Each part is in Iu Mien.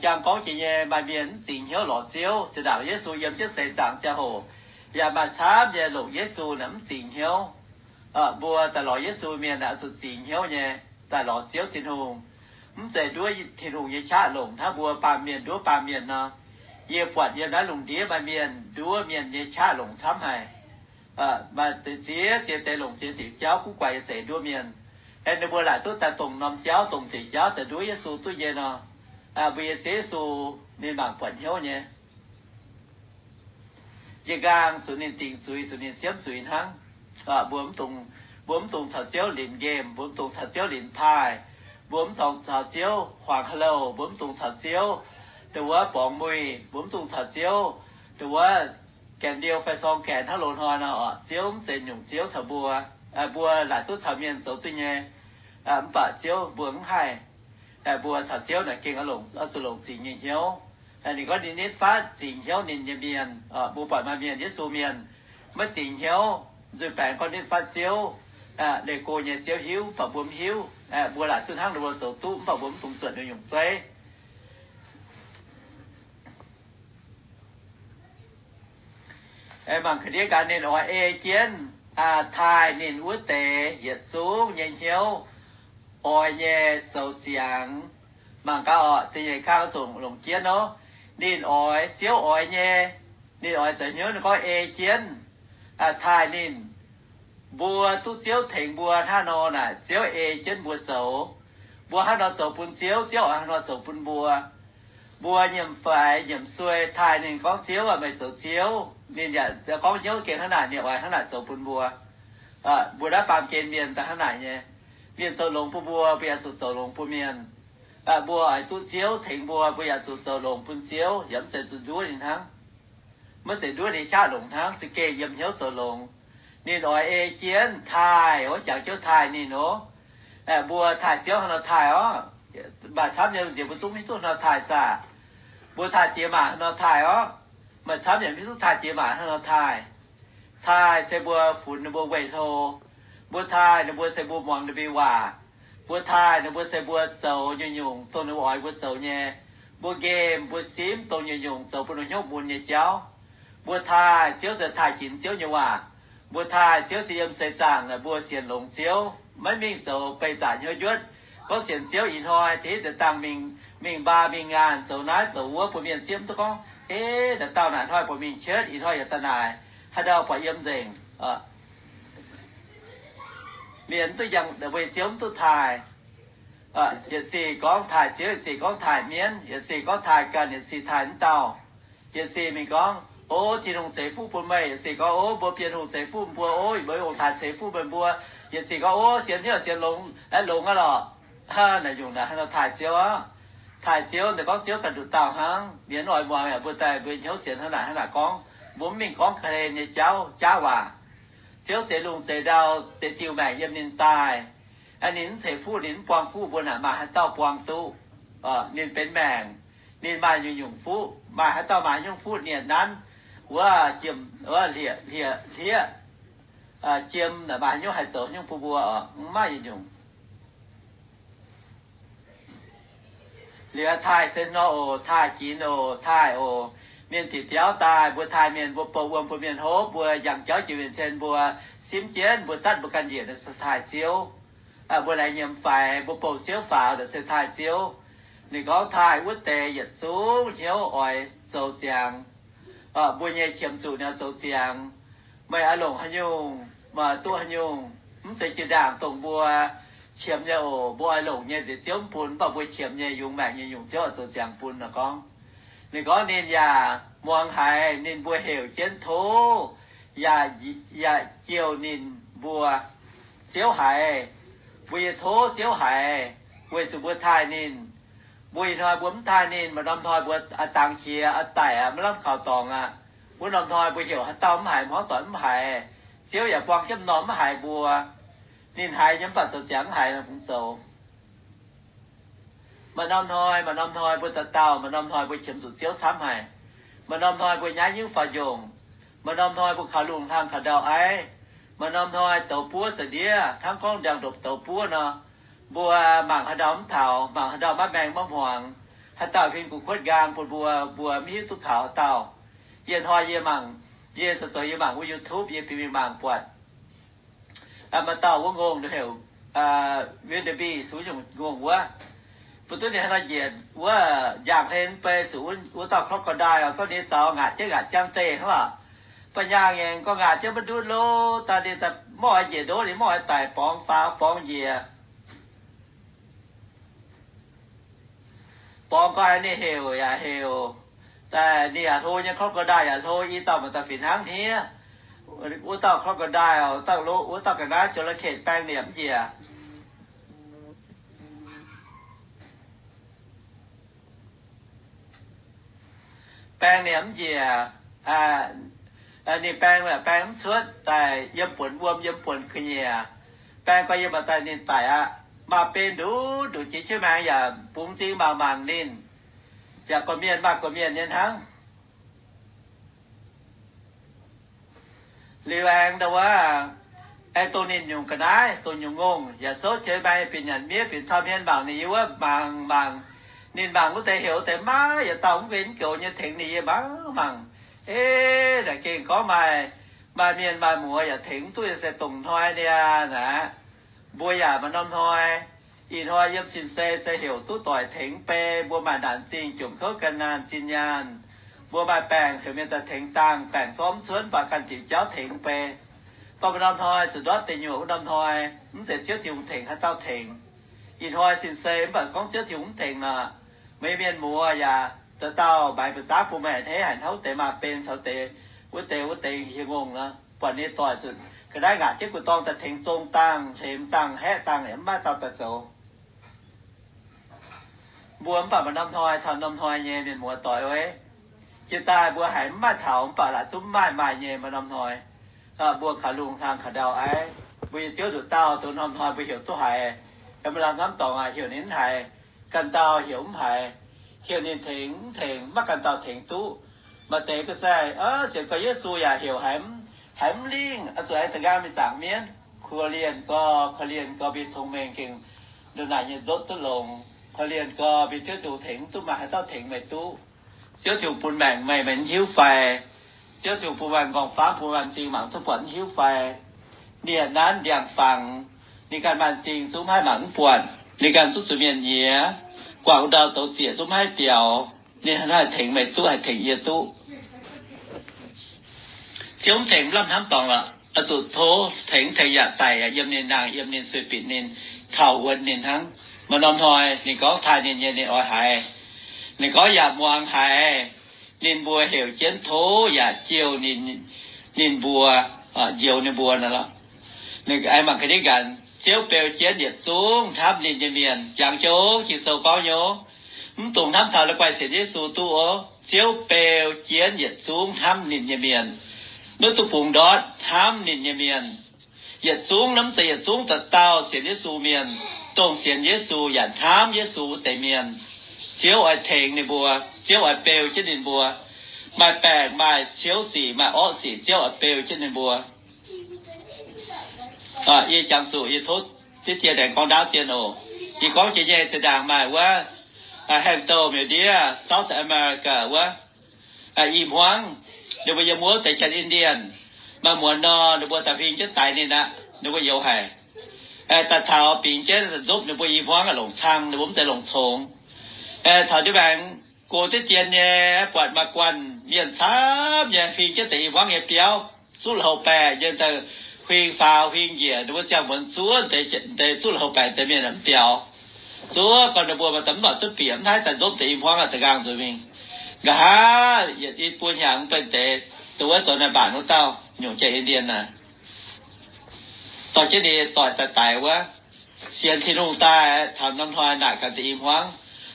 Jang gorngv jiex nyei, maaih mienh mv zingx hnyouv lorz Ziouv. Zinh ndaangc Yesu yiem jienv seix zaangc ziangh hoc, yaac maaih camv nyei longc Yesu naaic mv zingx hnyouv. Mbuo daaih lorz Yesu mienh naaic oix zuqc zingx hnyouv nyei daaih lorz Ziouv Tin-Hungh. Mv zeiz nduov Tin-Hungh nyei qaqv longc hnangv mbuo baamh mienh nduov baamh mienh nor. Yie buatc yiem naaiv lungh ndiev maaih mienh nduov mienh nyei qaqv longc camv haic. Maaih deix ziex ziex deix longc ziex diuc jauv guv guaix yie zeiz nduov mienh. Aeqv, ninh mbuo laaic duqv daaih dongh norm jauv, dongh diuc jauv daaih nduov Yesu duqv nyei nor, mbuo nyei Ziouv Yesu ninh mangc buatc hnyouv nyei. Yie nqaang zuqc ninh dingc zuiz, zuqc ninh siemv zuiz hnangv. Mbuo mv dungx, mbuo mv dungx caux Ziouv linc nqemh, mbuo mv dungx caux Ziouv linc paaih, mbuo mv dungx caux Ziouv huaangx ha'louh, mbuo mv dungx caux Ziouv dongh wuov borngz muih, mbuo mv dungx caux Ziouv dongh wuov gaengh ndiou fai sorng gaengh hnangv loz-hnoi nor. Ziouv mv zeiz nyungc Ziouv caux mbuo. Mbuo laaic duqv caux mienh zoux duqv nyei, mv baac Ziouv mbuo mv haih. Mbuo caux Ziouv naaic gengh oix longc, oix zuqc longc zingx nyei hnyouv. Ninh gorngv ninh nitv fatv zingx hnyouv ninh nyei mienh. Mbuo buatc maaih mienh, Yesu mienh, maiv zingx hnyouv, nzuih baengx gorngv nitv fatv Ziouv, leih go nyei Ziouv hiuv, mv baac mbuo mv hiuv. Mbuo laaic duqv hnangv ninh mbuo zoux duqv, mv baac mbuo mv dungx zuotc ninh nyungc zeiv. Mangc ga'ndiev gaax, ninh oix ei jienv taaih ninh wuov deix yietc zungv nyei hnyouv oix nyei zoux ziangx. Mangc gaax orqc, da'nyeic kang zungv longc jienv nor, ninh oix, Ziouv oix nyei, ninh oix zoux hnyouv, ninh gorngv ei jienv taaih ninh. Mbuo duqv Ziouv tengx mbuo hnangv nor naaic, Ziouv ei jienv mbuo zoux. Mbuo hnangv nor zoux bun Ziouv, Ziouv oix hnangv nor zoux bun mbuo. Mbuo nyiemc faix nyiemc suei taaih ninh gorngv, Ziouv aac, meih zoux Ziouv. Ninh yaac gorngv hnyouv gengh hnangv naaic, ninh oix hnangv naaic zoux bun mbuo. Mbuo naaiv baamh gen mienh daaih hnangv naaic nyei. Mienh zoux longx bun mbuo, mbuo yaac zuqc zoux longx bun mienh. Mbuo oix duqv Ziouv tengx mbuo, mbuo yaac zuqc zoux longx bun Ziouv, yaac mv zeiz zuqc nduov ninh hnangv. Maiv zeiz nduov ninh qaqv longc hnangv, za'gengh yiem hnyouv zoux longx. Ninh oix ei jienv taaih, oix jangx jienv taaih ninh oc. Mbuo taaih Ziouv hnangv nor taaih orqc? Maaih camv nyei nziex mbuo zungv maiv hiuv duqv hnangv nor taaih saah? Mbuo taaih diex maac hnangv nor taaih orqc? Maaih camv yaac maiv hiuv duqv taaih diex maac hnangv nor taaih. Taaih se mbuo funx ninh mbuo weih hlo. Mbuo taaih ninh mbuo se mbuo muangx ninh mbuo waac. Mbuo taaih ninh mbuo se mbuo zoux nyungc-nyungc dongh ninh mbuo oix mbuo zoux nyei. Mbuo nqemh mbuo simv dongh nyungc-nyungc zoux bun ninh hnyouv mun nyei jauv. Mbuo taaih Ziouv se taaih ginx Ziouv nyei waac. Mbuo taaih Ziouv se yiem seix zaangc naaic mbuo sienx longx Ziouv, maiv mingh zoux beih zaqc hnyouv njuotv. Gorngv sienx Ziouv ih hnoi da'yietv deix dangh mingh, mingh mbaa mingh ngaanh zoux naaiv zoux wuov, bun mienh zieqv mv duqv gorngv, Ei, dauh dauh naaic hnoi buatc mingh cietv, ih hnoi yaac daaih naaic, haaix ndau buatc yiem nzengc. Mienh mv duqv yangh, weic Ziouv mv duqv taaih. Yietc sic gorngv taaih Ziouv, yietc sic gorngv taaih mienv, yietc sic gorngv taaih ganh, yietc sic taaih mv dauh. Yietc sic mingh gorngv, O, Tin-Hungh ceix fuqv bun meih. Yietc sic gorngv, O, mbuo Bienh Hungh ceix fuqv bun mbuo. O, mbuo Tin-Hungh ceix fuqv bun mbuo. Yietc sic gorngv, O, sienx hnyouv sienx longx, aeqv, longx aqv lorqc. Naaic nyungc naaic hnangv nor taaih Ziouv aqv. Taaih Ziouv, naaiv gorngv Ziouv ganh nduqc dauh hnangv. Mienh oix muangx yaac mbuo daaih mbuo hnyouv sienx hnangv naaic hnangv naaic gorngv. Mbuo mv mingh gorngv ga'hlen nyei jauv, jaav waac. Ziouv zeix lungh zeix ndau, zeix diuh maengc yiem ninh daaih. Ninh mv ceix fuqv, ninh mv buang fuqv, mbuo naaic maaih haaix dauh buang duqv? Ninh benx maengc, ninh maaih nyungc-nyungc fuqv. Maaih haaix dauh maaih haaix nyungc fuqv nienc nanv wuov jiem, wuov hlieqv, hlieqv, hlieqv jiem, maaih haaix nyungc haih zoux haaix nyungc bun mbuo? Mv maaih nyungc-nyungc. Liuz taaih se nor oc, taaih ginx oc, taaih oc. Mienh diqc biauv daaih, mbuo taaih mienh, mbuo bouh wuom bun mienh hopv, mbuo njang jauv jiex mienh cien, mbuo simv jienv, mbuo zatv mbuo ganh njiec se taaih Ziouv. Mbuo laengz nyiemc faix, mbuo bouh Ziouv faaux se taaih Ziouv. Ninh gorngv taaih wuov deix yietc zungv hnyouv oix zoux ziangx. Mbuo nyei qiemx zuqc ninh oix zoux ziangx. Meih oix longc haaix nyungc, meih duqv haaix nyungc, mv zeiz jiex ndaangc dongh mbuo qiemx nyei oc. Mbuo oix longc nyei nziex Ziouv mv bun, mv baac mbuo qiemx nyei yungz maengc nyei nyungc Ziouv oix zoux ziangx bun nor gorngv. Ninh gorngv ninh yaac muangx haiz ninh mbuo heuc jienv tov, yaac, yaac jouh ninh mbuo. Ziouv haiz, mbuo yie tov Ziouv haiz, weic zuqc mbuo taaih ninh. Mbuo ih hnoi mbuo mv taaih ninh, maaih norm hnoi mbuo a'dangx qiex a'daic aqv, maiv lamh kaux dorngx aqv. Wuov norm hnoi mbuo heuc haaix dauh mv haiz, hmuangv doic mv haiz, Ziouv yaac buang jienv norm mv haiz mbuo. Ninh haiz nyei mv baac zoux ziangx mv haiz fungx zoux. Maaih norm hnoi, maaih norm hnoi mbuo dauh dauh, maaih norm hnoi mbuo qiemx zuqc Ziouv camv haic. Maaih norm hnoi mbuo nyaiv nyungc faaux njongc. Maaih norm hnoi mbuo kaux lungh hlang kaux ndau aiv. Maaih norm hnoi douz buov za'ndiev hnangv gorngv ndiangx-ndopv douz buov nor. Mbuo mangc haaix ndau mv taux, mangc haaix ndau maiv maeng maiv hmuangx. Haaix dauh huin gu'kuotv nqaang bun mbuo, mbuo mv hiuv duqv taux haaix dauh. Yie hnoi yie mangc, yie zoux zoux yie mangc wuov YouTube, yie bieqc mingh mangc buatc maaih dauh wuov ngongh heuc Wildebeest, zuqc nyungc ngongh wuov. Mbuo duqv ninh haaix nor njiec wuov, njang hlen mv bei zuqc wuov dauh crocodile zorqv ninh zaux ngaatc jienv ngaatc jang deic hnangv lorqc. Mv baac nyaanh ngaengc gorngv ngaatc jienv maiv ndutv lo, daaih ninh daaih morngh njiec ndoqv, ninh morngh daic borngz faaux borngz njiec. Borngz gorngv ninh heuc yaac heuc, daaih ninh yaac hlo nyei, crocodile yaac hlo, i dauh maaih dauh fih hnangv hniev. Wuov dauh crocodile, wuov dauh lo, wuov dauh ga'naaiv jora-ken baeng niemc njiec. Baeng niemc njiec, ninh baeng, baeng mv cuotv, daaih yiem buonc wuom, yiem buonc ga'nyiec. Baeng gorngv yiem maaih daaih ninh daic aqv. Maaih ben nduqc nduqc jiex jienv maengx yaac bungx m'zing mangc mangc ninh, yaac gorqv-mienh maaih gorqv-mienh nyei hnangv. Liuz aengx ndau wuov, aengx dongh ninh nyungc ga'naaiv, dongh nyungc ngongh yaac souv jienv maengx bieqc nyanc miev bieqc camv hmien mangc ninh yiem wuov mangc mangc. Ninh mangc wuov deix heuc wuov deix maiv yietc dauh mv nqen mv goux nyei tengx ninh yiem mangc mangc. Ei, naaic gengh gorngv maaih, maaih mienh maaih muoz yaac tengx mv duqv, se dongh hnoi niaa naaic. Mbuo yaac maaih norm hnoi, ih hnoi yiem sin-sei se heuc duqv doic tengx bei, mbuo maaih naanc zingh jomc kouv ga'naanh zinh nyaanh, mbuo maaih baengc heuc mienh daaih tengx dangh, baengc zorqv mv cuotv mv baac ganh diuc jauv tengx bei. Gorngv maaih norm hnoi zuqc ndortv deic nyuoqc wuov norm hnoi, mv zeiz Ziouv Tin-Hungh tengx haaix dauh tengx. Ih hnoi sin-sei mv baac gorngv Ziouv Tin-Hungh mv tengx nor, meih mienh muoz yaac za'gengh maaiz mbu'ziex bun meih a'hneiv haic hnangv wuov deix maaih ben caux deix wuov deix wuov deix hieh ngongh nor, buatc ninh doic zuqc ga'naaiv ngaatc jienv gu'dorngh daaih tengx zong dangh, hlemx dangh, haeqv dangh, yaac mv maaih dauh daaih zoux. Mbuo mv baac maaih norm hnoi taux norm hnoi nyei mienh muoz doic oc. Jiex daaih mbuo haiz mv maaih taux mv baac laaic zungv mv maaih maaih nyei maaih norm hnoi. Mbuo kaux lungh hlang kaux ndau aiv, mbuo nyei Ziouv nduqc dauh dongh norm hnoi mbuo heuc duqv haiz, yaac maaih lamh hnamv dorngx aac heuc ninh mv haiz, ganh dauh heuc mv haiz, heuc ninh tengx mv tengx, maiv ganh dauh tengx duqv. Maaih deix ga'sie, sienx gorx Yesu yaac heuc haiz mv, haiz mv lingh, oix zuqc aengx da'nqaang mingh zaangc mienv. Korv-lienh gorx, korv-lienh gorx mbuo nyei cong-mengh gengh ndongc naaic nyei nzotv duqv longx. Korv-lienh gorx mbuo nyei Ziouv Tin-Hungh tengx mv duqv, maaih haaix dauh tengx meih duqv? Ziouv Tin-Hungh bun maengc meih, meih mv hiuv fai? Ziouv Tin-Hungh bun maengc nqorngv-famv, bun maengc m'zing mangc duqv buatc mv hiuv fai? Ninh yaac nanv ndiangx-fangx, ninh ganh maaih m'zing zungv maiv haih mangc mv buatc, ninh ganh zungv zuqc mienh nyiex, guangc ndau douz zieqc zungv maiv haih biaux. Ninh hnangv naaiv haih tengx meih duqv, haih tengx yie duqv? Ziouv mv tengx mv lamh hnamv dorngx lorqc. Oix zuqc tov tengx, tengx yaac daic yaac yiem ninh nangh, yiem ninh sueih bitc ninh, taux wuonx ninh hnangv. Maaih norm hnoi ninh gorngv taaih ninh nyei ninh oix haiz, ninh gorngv yaac muangx haiz. Ninh mbuo heuc jienv tov yaac jouh ninh, ninh mbuo, njoux ninh mbuo nor lorqc. Ninh aengx mangc ga'ndiev nqanx, Ziouv beu jienv yietc zungv hnamv ninh nyei mienh. Jangx jouv, Ging-Sou gorngv nyei, mv dungx hnamv taux la'guaih sienx Yesu duqv oc. Ziouv beu jienv yietc zungv hnamv ninh nyei mienh. Maiv dungx bungx ndortv hnamv ninh nyei mienh. Yietc zungv, mv zeiz yietc zungv dauh dauh sienx Yesu mienh, dongh sienx Yesu yaac hnamv Yesu wuov deix mienh, Ziouv oix tengx ninh mbuo, Ziouv oix beu jienv ninh mbuo. Maaih baengc, maaih ciouv sic, maaih orqv sic, Ziouv oix beu jienv ninh mbuo. Yie jangx zuqc yie tov diqv dien aengx gorngv ndaauv dien oc. Yie gorngv jiex nyei zinh ndaangc maaih wuov, Haeng Douh miuc ndiev, South America wuov, i hmuangv, ninh mbuo yiem wuov deix Janx Indian. Maaih muonz nor, ninh mbuo daaih huing jienv daix ninh aqv. Ninh mbuo youz haic. Daaih taux bingx jienv nzopv ninh mbuo i hmuangv longc cang, ninh mbuo mv zeiz longc congx. Taux ndiev maengx go diqv dien nyei, buatc maaih guanh mienh camv nyei huing jienv deix i hmuangv nyei biauv, zuqv houc baeqc nyei, daaih huing faaux huing njiec, ninh mbuo ziangh muonz zuov deix zuqv houc baeqc deix mienh mv biaux. Zuov gau ninh mbuo maaih deix mv lorz duqv bieqc, mv haih daaih nzopv deix i hmuangv da'nqaang nzuonx mingh. Nqa'haav yietc i buo hnyangx benx deix, dongh wuov zoux naaiv mbaanc wuov dauh nyungc Janx Indian naaic, dorh jienv ninh doic daaih daix wuov. Sienx Tin-Hungh daaih taux norm hnoi naaic ganh deix i hmuangv,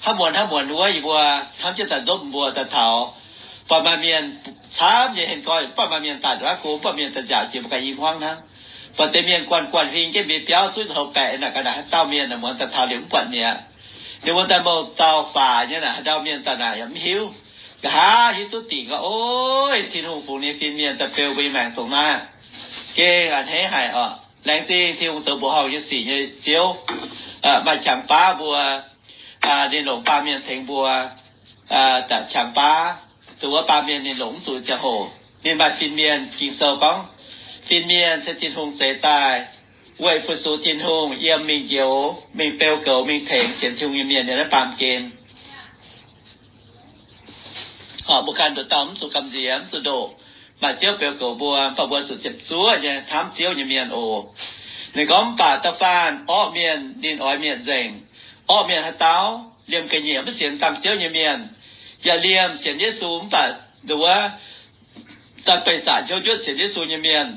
hnangv muonz hnangv muonz wuov yie mbuo hnamv jienv daaih nzopv mbuo daaih taux. Buatc maaih mienh camv nyei henh gorn, buatc maaih mienh daaih nduov go, buatc mienh daaih nziaauc jiex mbuo ganh i hmuangv hnangv. Buatc deix mienh guanh guanh huing jienv mbuo biauv zuqv houc baeqc naaic ganh naaic haaix dauh mienh naaic muonz daaih taux liuz mv buatc mi'aqv. Ninh mbuo daaih mouh dauh faaux nyei naaic haaix dauh mienh daaih naaic yaac mv hiuv. Nqa'haav hiuv duqv dingc gorngv, oi, Tin-Hungh fungx ninh fin-mienh daaih beu mbuo nyei maengc dongh naaiv. Gengh a'hneiv haic oc. Laengz zingh Tin-Hungh zoux mbuoqc horngh nyei sic nyei Ziouv, maaih qangx baav mbuo. ninh longc baamh mienh tengx mbuo qangx baav. Dongh wuov baamh mienh ninh longc mv zuqc ziangh hoc. Ninh maaih fin-mienh. Ging-Sou gorngv, fin-mienh se Tin-Hungh zeix daaih weic fu-sux Tin-Hungh yiem mingh njoux, mingh beu goux, mingh tengx sienx Tin-Hungh nyei mienh yiem naaiv baamh gen. Mbuo ganh nduqc dauh mv zuqc gamh nziex, mv zuqc ndoqc. Maaih Ziouv beu goux mbuo, mv baac mbuo zuqc ziepc zuoqv nyei hnamv Ziouv nyei mienh oc. Ninh gorngv, mv baac da'faanh orqv mienh ninh oix mietc nzengc. Orqv mienh haaix dauh? Liemh ga'nyiec mv sienx dangh Ziouv nyei mienh. Yaac liemh sienx Yesu mv baac nduov daaih beih zaqc njuov njuotv sienx Yesu nyei mienh,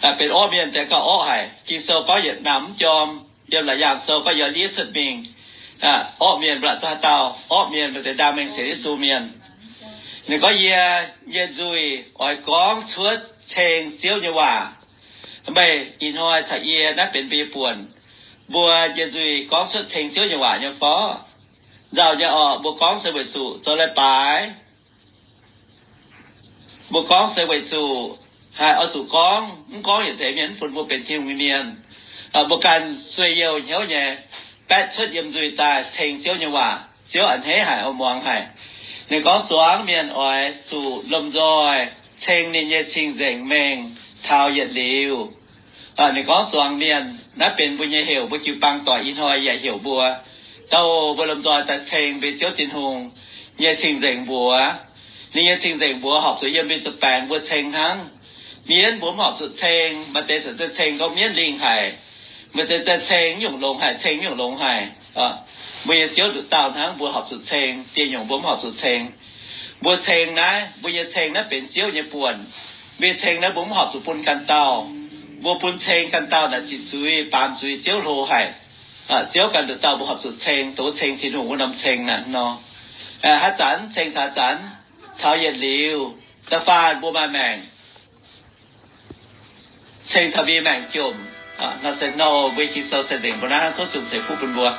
benx orqv mienh deix gauh orqv haic. Ging-Sou gorngv yietc namx mv jorm, yiem Laauc Yaangh Sou gorngv yaac liev cuotv mingh. Orqv mienh mv baac haaix dauh? Orqv mienh maaih deix ndaang mengh sienx Yesu mienh. Ninh gorngv, yie nyei nzuih oix gorngv cuotv ceng Ziouv nyei waac. Meih ih hnoi caux yie naaiv benx mbuo nyei buonc. Mbuo nyei nzuih gorngv cuotv ceng Ziouv nyei waac nyei fov? Nzauh nyei orqc, mbuo gorngv se weic zuqc zoux leiz-baaix. Mbuo gorngv se weic zuqc haih oix zuqc gorngv, mv gorngv yietc deix mienh mv funx mbuo benx Tin-Hungh nyei mienh. Mbuo ganh sueih youh hnyouv nyei, baetv cuotv yiem nzuih daaih ceng Ziouv nyei waac, Ziouv a'hneiv haic, oix muangx haic. Ninh gorngv zuangx mienh oix zuqc lomh nzoih ceng ninh nyei cing-nzengc mengh taux yietc liuz. Ninh gorngv zuangx mienh, naaiv benx mbuo nyei heuc, mbuo jiu-baang doic ih hnoi yaac heuc mbuo, douh mbuo lomh nzoih daaih ceng mbuo Ziouv Tin-Hungh nyei cing-nzengc mbuox. Ninh nyei cing-nzengc mbuox horpc zuqc yiem mbuo zuqc baengx mbuo ceng hnangv. Mienv mbuo mv horpc zuqc ceng, maaih deix se ceng gorngv mienv lingh haic. Maaih deix se ceng nyungc longx haic, ceng nyungc longx haic. Mbuo nyei Ziouv nduqc dauh hnangv, mbuo horpc zuqc ceng dieh nyungc, mbuo mv horpc zuqc ceng. Mbuo ceng naaiv, mbuo nyei ceng naaiv benx Ziouv nyei buonc. Mbuo nyei ceng naaiv mbuo mv horpc zuqc bun ganh dauh. Mbuo bun ceng ganh dauh naaic ziqc zuiz, baamz zuiz, Ziouv hlo haic. Ziouv ganh nduqc dauh mbuo horpc zuqc ceng, doz ceng Tin-Hungh wuov norm ceng naaic nor. Haaix zanc ceng taux zanc, taux yietc liuz, da'faanh mbuo maaih maengc, ceng taux mbuo maengc jomc. Nor se nor mbuo Ging-Sou se nzengc mbuo naaiv tov Ziouv ceix fuqv bun mbuo.